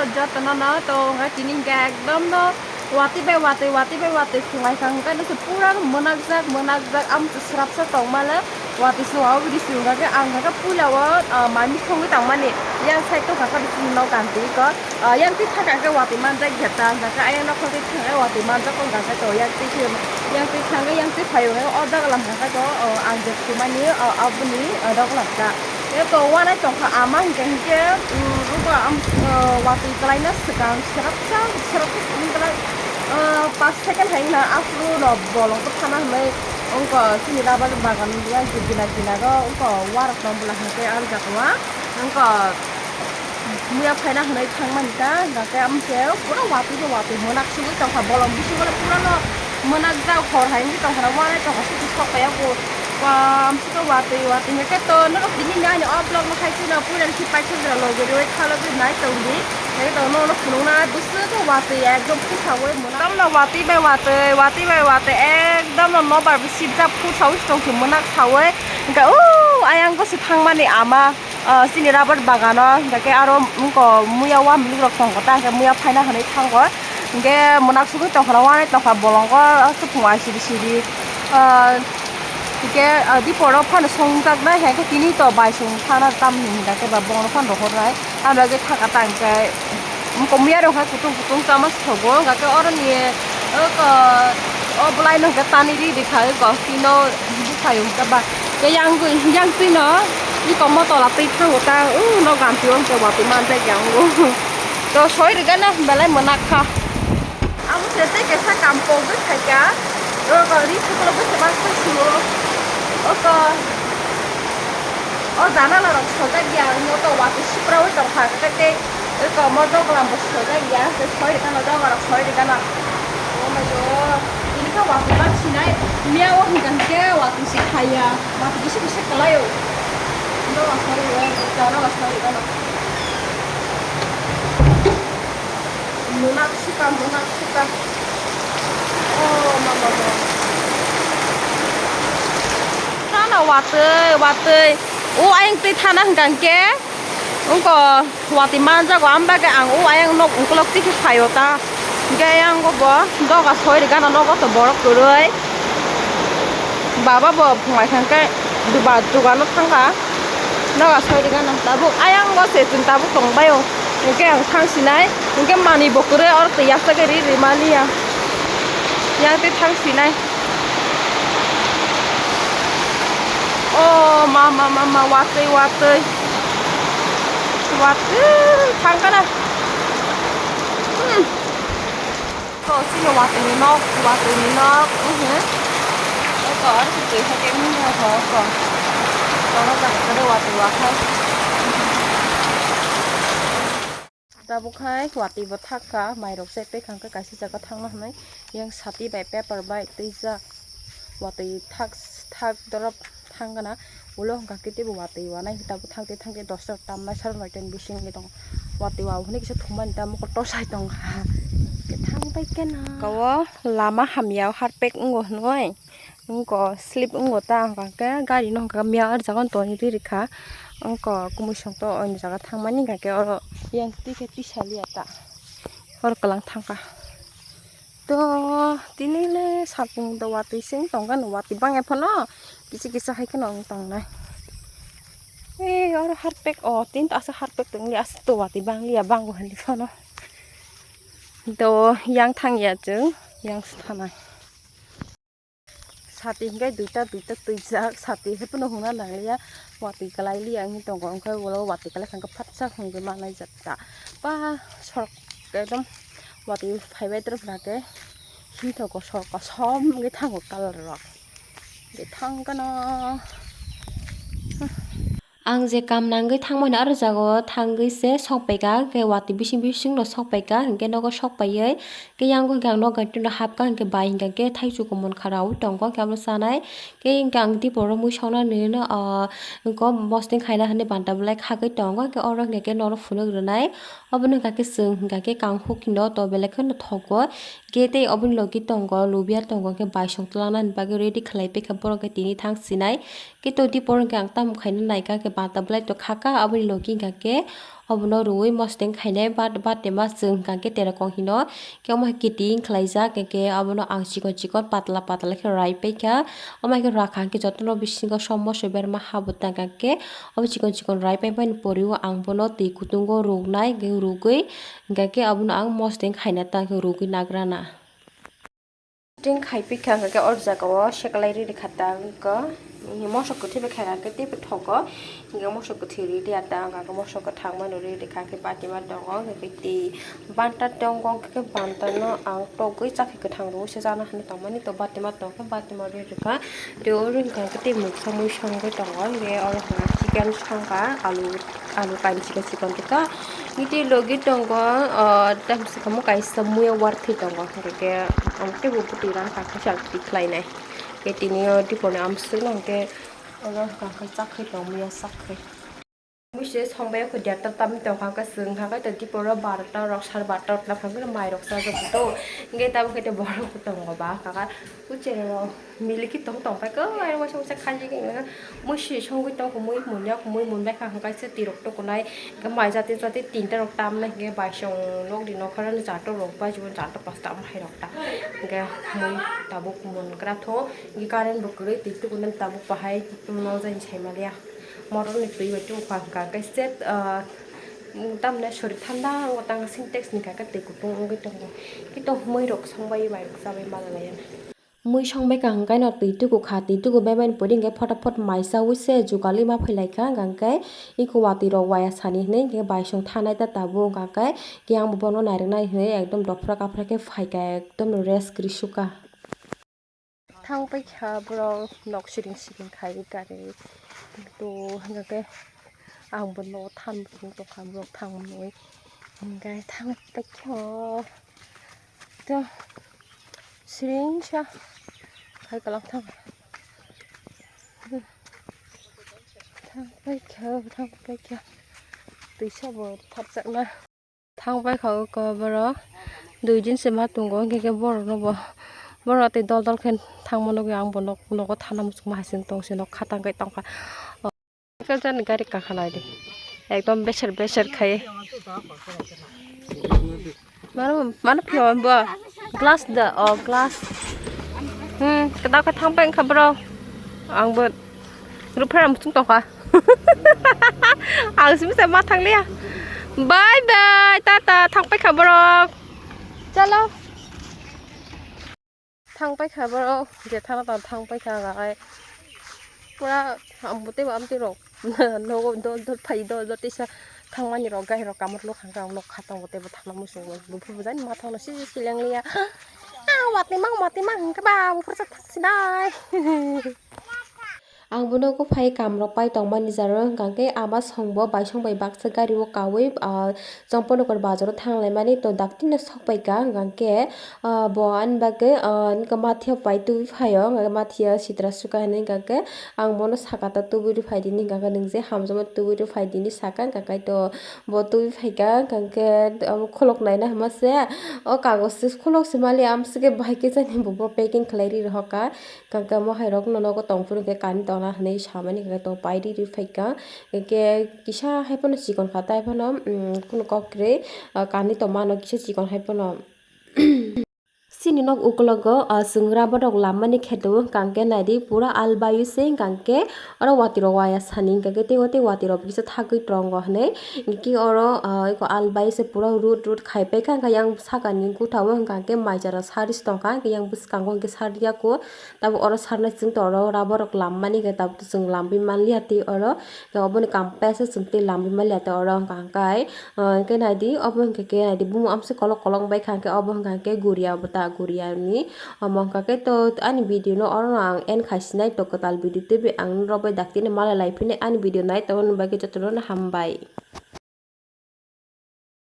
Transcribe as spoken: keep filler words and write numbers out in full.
Jotono no to hwnkhe tini hwnkhe ekdom no watwi bai watwi, watwi bai watwi khwlai kha, hwnkhe no se pura no mwnakjak, mwnakjak, amtwi srapsa tongmale watwi se wabidi se hwnkhe ang hwnkhe puila o, ah, mami songwi tongmani yang side tongkha khe bisi no kanti ko, ah, yang twi thaka khe watwi manjak jeta hwnkhe ayang nokhor twi thangkhe watwi manjak wngkha khe to yang twi yang twi thangkhe yang twi phaio hwnkhe o daglam hwnkhe to, oh, ang je khumani, oh, aboni, oh, daglam kha. Eko uanai tongkha ama hinkhe hinkhe, um, oko, um, uh, watwi kwlaina swkang srapsa, srapsa wngkha, uh, pas second hai wngkha afuru no bolong kwthana hinwi wngkha chini rubber bagan yang gina gina rw wngkha uarokno bwla hinkhe arjak ma wngkha muya phaina hinwi thangmani ta hwnkhe amkhe pura watwi bo watwi mwnak sugwi tongkha bolong bisingo pura no mwnak jak hor hai wngwi tongkha uanai tongkha sukhi sok kaya bo. Bam, suka watwi, watwi, hwnkhe to, norok tini nai o vlog no khai sino, puila si paisa jora logi rwi, tha logi nai tongdi. Hwnkhe to, nono phunukna, bwswk khe watwi, ekdom phuthawi mwnak. Ekdom no watwi bai watwi, watwi bai watwi, ekdom no nobar bo sibjak phuthawi tongkhe mwnak sawi. Hwnkhe, o, ayang gosi thangmani ama, o, chini rubber bagano, hwnkhe aro, wngko, muya wamlik rok tongkha ta, hwnkhe muya phaina hinwi thango. Hwnkhe mwnak sugwi tongkha, wanai tongkha, bolongo, o, supung ai sidi sidi. Ah, hingke, ah, diporo phano songjaknai, hai khe tini to bai song phano tamni hingka khe ba bono phano rohornai. Ang bagwi thaka ta hingke, wngkha miya rok hai kutung kutung chama sogo, hingka khe oroni, o, ko, o bolai no hingke tani ri rikha, o, ko, tino buphayo hingke ba. Tei yang gwi, yang twi no, iko motola twi thango ta, o, no ganti o hingke watwi manjak yang o. To soi rwgana belai mwnak kha. Amo se tei kaisa kam kogwi khaikha. Oro ri thuklo bwswk ma khwsio. Oko. O janala rok sojak ya, amo to watwi sipraui tongkha, tei, tei, oko, mo doglam bo sojak ya, tei soi rwgano, doga rok soi rwgano. Oh my God. Ini khe watwi ma sinai. Miya o hingka hingke watwi se khaiya. Watwi kisa kisa kwlaio. Doga soi rwgano, janala soi rwgano. Mwnak suka, mwnak suka. Oh, mama, mama. Thana watwi, watwi. O ayang twi thana hwnkha hwnkhe, wngko watwi manjago, ang bagwi ang o ayang nok ukolog twi khe phaio ta. Hwnkhe ayang bo doga soi rwgano nogo to borok kwrwi. Baba bo phunai kha hwnkhe duba dogano thangkha. Noga soi rwgano tabuk ayang o se chwng tabuk tongbaio. Hwnkhe ang thang sinai. Hwnkhe manwi bo kwrwi oro twi yasa khe ri rwmaliya. Yang twi thang sinai. O ma ma ma ma watwi watwi. Watwi thang kana. Hmm. To, chini watwi ni nok, watwi ni nok, mhm. Eko, aro se twi hai khe, mhm, ho, ho. Tono jaga khe watwi wa khai. Tabuk hai watwi bo thak kha, mai rok se tei kha hwnkhe kaisa jaga thangna hwnwi. Yang sati bai paper bai twijak. Watwi thak, thak dorop thang gana. Ulo hwnkha khe teibo watwi wanai, tabuk thang tei thang tei dosta tamnai saro noita ni bisingo tong. Watwi wa hwnwi kisa thumani ta mokol torch hai tong kha. Khe thang bai khe na. Kawo lama hamya harpek wngo hwnwi. Wngko slip wngo ta hwnkha khe gari no hwnkha khe miya o jaga toni ri rikha. Wngko kumui song to o jaga thangmani hwnkha khe oro yang twi khe twi saliya ta. Oro kwlang thang kha. To tini le sapung do watwi se wng tong kha, watwi bang ya phano kisa kisa hai kheno wng tong nai. Ei oro harpek o tin ta asa harpek tong li asa to watwi bang li ya bang bo hali phano. To yang thang ya chwng yang se thanai. Sati hingke duita duita twijak sati hai phano hwnna nang lia. Watwi kwlai lia wngwi tongo, hwnkhe ulo watwi kwlai kha hwnkhe phatsa hwnwi manai jak ta. Ba sorok ekdom watwi phaibai tongphra khe himthogo sorok kosom wngwi thango colour rok. Hwnkhe thang khe no. Ang je kam nangwi thangmani aro jagao thangwi se sokpaikha, hwnkhe watwi bising bisingno sokpaikha, hwnkhe nogo sokpaiwi khe yango hwnkhe ang nok gaitino hapkha, hwnkhe bai hwnkha khe thaichukmung kharaui tongo, hwnkhe amo chanai. Khe hwnkhe ang tei borok mui sokna nini no, ah, wngko mosting khaina hinwi banta belai khagwi tongo, hwnkhe oro hwnkha khe norok phunuk rwnai. Obono hwnkha khe chwng hwnkha khe kanghuk hino to belai kheno thogo. Khe tei oboni logi tongo, lubia tongo, hwnkhe bai song twlangnani bagwi ready khlai paikha borok khe tini thang sinai. Khe to tei borok hwnkhe ang tamo khaina naikha, khe Pata belai to khaka, aboni logi hingka khe obono rwui mosodeng khainai, bat, batema chwng hingka khe terekong hino. Khe omo hai kiting khlaijak, hingke abono ang chikon chikon patla patla khe rai paikha. Omo hai khe rakha hingke jotono bisingo som moso berma ha bo tangka khe, obo chikon chikon rai paimani poriwo ang bono twi kutungo ruknai, hingke rugui hingka khe abono ang mosodeng khaina tangkhe rugui nagrana. Ting khai pikha hingka khe o jaga o sekalai ri rikha ta wngkha. Mosok kwthwi bai khaina khe teibo thogo. Hingke mosok kwthwi ri ria ta wngkha khe mosok kwthang mano ri rikha khe batima tongo. Hingke tei banta tongo, hingke banta no ang togwi chakhe kwthang rwi se chana hinwi tongmani to batima tongkhe batima ri rikha. Tei oro hingka khe tei mungsa mui songwi tongo. Hingke oro hwnka chicken songkha, alu, alu kainwi chikon chikon rikha. Niti logi tongo, ah, tamsukamo kaisa muya warthwi tongo, hwnkhe ang teibo bwtwi rang kakhe sak tikhlainai. Khe tini o dipor ni amswk no hwnkhe oro hwnkha khe chakhe tong muya chakhe. Mui se songbai kho derta tamni tongkha, hwnkhe chwng hwnkha khe dipor o barota rok sar barota rok tamo hwnkhe mai rok chajak tongo, hwnkhe tamo khe borok bo tongo ba hwnkha khe. Kuchera rok miliki tong tong pai ko, ai waisa waisa khaji ke nang mui si songwi tong ko, mui munya ko, mui mun bai kha hwnkhe se tirok to kunai, hwnkhe mai jate jate tinta rok tam nai hwnkhe bai song nok di nok khorang ni chato rok bai jibon chato pasta am hai rok ta, hwnkhe mui tabuk mun gra tho, hwnkhe current bo kwrwi twi tukunani tabuk bahai nokjagni sai maliya, motor ni twi bai tubu kha hwnkha hwnkhe se, ah, tamni sori thanda o tang sintex ni kha khe twi kutung wngwi tongo, kito mui rok songbai bai rok chabai mala laiya. Mui song bai kha hwnkhe no twi tuku kha, twi tuku bai mani pori hwnkhe phota phot mai chaui se jugalwi ma phai lai kha, hwnkha hwnkhe iko watwi rok waya sani hinwi hwnkhe bai song thanai ta tabuk, hwnkha hwnkhe yang bo bono nairwknai hinwi ekdom dophra kaphra khe phai kha, ekdom rest kwrwi su kha. Thang pai kha borok nok siring siring khai gari to hwnkha khe ang bo nogo than tong kha borok thang mwnwi hwnkhe thang pai kha. To siring sa khai kalang thang. Thang pai kha, thang pai kha. Twisa bo thapjakna. Thang pai kha o borok. Dui din se ma tongo, hwnkhe khe borok no bo. Borok tei dol dol khe thangma nugwi ang bo nok, nogo thana muchungma hai se tong se nok khatang kai tong kha. Cycle jani gari kakha lai di. Ekdom beser beser khai. Mano, mano phiyo bo. Glass da, oh, glass. Hmm, kedap khe thang pai wngkha bro. Ang bo ruphra muchung tongkha. Ang simi se ma thang liya. Bye bye, tata, thang pai kha borok. Chalo. Thang pai kha borok, je thana tang thang pai kha ang ai. Pura ambo tei amtwi rok. Nogo dol dol phai dol dol tisa thangmani rok gai rok kamar lok hang kha nok kha tongo tei bo thana muchung bo. Bo phu bujani ma thangno si si leng liya. Ah, watwi mang, watwi mang hwnkhe ba bo pura thang sinai. Ang bono kok phai kam rok pai tongmani jaro hwnkha khe ama song bo bai song bai baksa gari o kaui, ah, Chongpon nokor bazar o thang laimani to dakti no sok pai kha hwnkha khe, ah, bo ani bagwi, ah, nokha mathiya pai tubui phai o hwnkha khe mathiya sitra suka hinwi hwnkha khe ang bono saka ta tubui rw phai di hinwi hwnkha khe nwng je hamjakma tubui rw phai di hinwi saka hwnkha khe to bo tubui phai kha hwnkha khe omo khuluk naina hwnma se o kagoz se khuluk se mali amsike bai khe jani bo packing khlai ri rw kha. Kangkhe mohai rok no nogo tong phuru khe kani tongna hinwi samani khe tong pai ri ri phaikha. Khe kisa hai phano chikon kha tai phano, um, kunu kok kwrwi, ah, kani tongma no kisa chikon hai phano. Chini nok ukologo, ah, chwng rubber rok lammani kheto wngkha khe naidi pura albaio se wngkha khe oro watwi rok waya sani wngkha khe tei watwi rok kisa thagwi tongo hinwi. Hwnkhe oro, ah, eko albai se pura rud rud khai paikha, hwnkhe yang sakani gota o hwnkha khe mai chara sari se tongkha, hwnkhe yang bwskango hwnkhe sari ya kho. Tabuk oro sarnai chwng tong oro rubber rok lammani khe tabuk chwng lamwi manliya tei oro, khe oboni kampesa chwng tei lamwi manliya tei oro hwnkha khe, ah, hwnkhe naidi obo hwnkha khe naidi bumo amswk kolok kolok wngbai kha, hwnkhe obo hwnkha khe guria bwta guria ni. Omo hwnkha khe to ani video no oro no ang end khai sinai to kwtal video tei ang norok bai daktino malai lai phini ani video nai tongmani bagwi jotono no hambai.